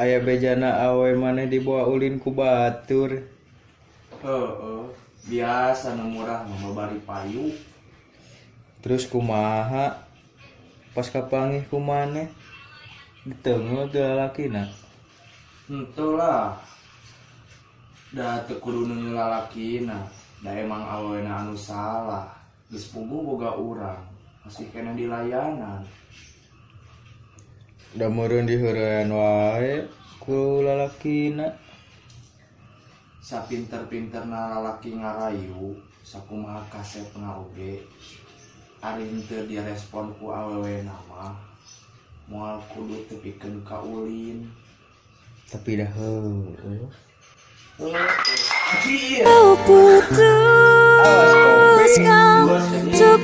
Aya bejana awewe maneh dibawa ulin ku batur. Heeh, biasa nu murah mah bari payu. Terus kumaha pas kapanggih ku maneh, diteunggeul teu lalakina? Henteu lah. Da teu kudu neungeul lalakina, da emang awewena anu salah. Geus puguh boga urang, masih keneh dilayanan. Da meureun diheureuyaan wae ku lalakina. Sapinter-pinterna lalaki ngarayu, sakumaha kasepna oge, ari henteu direspon ku awewena mah moal kudu tepikeun ka ulin. Tapi dah heueuh. Anjir. Kau putuskan untuk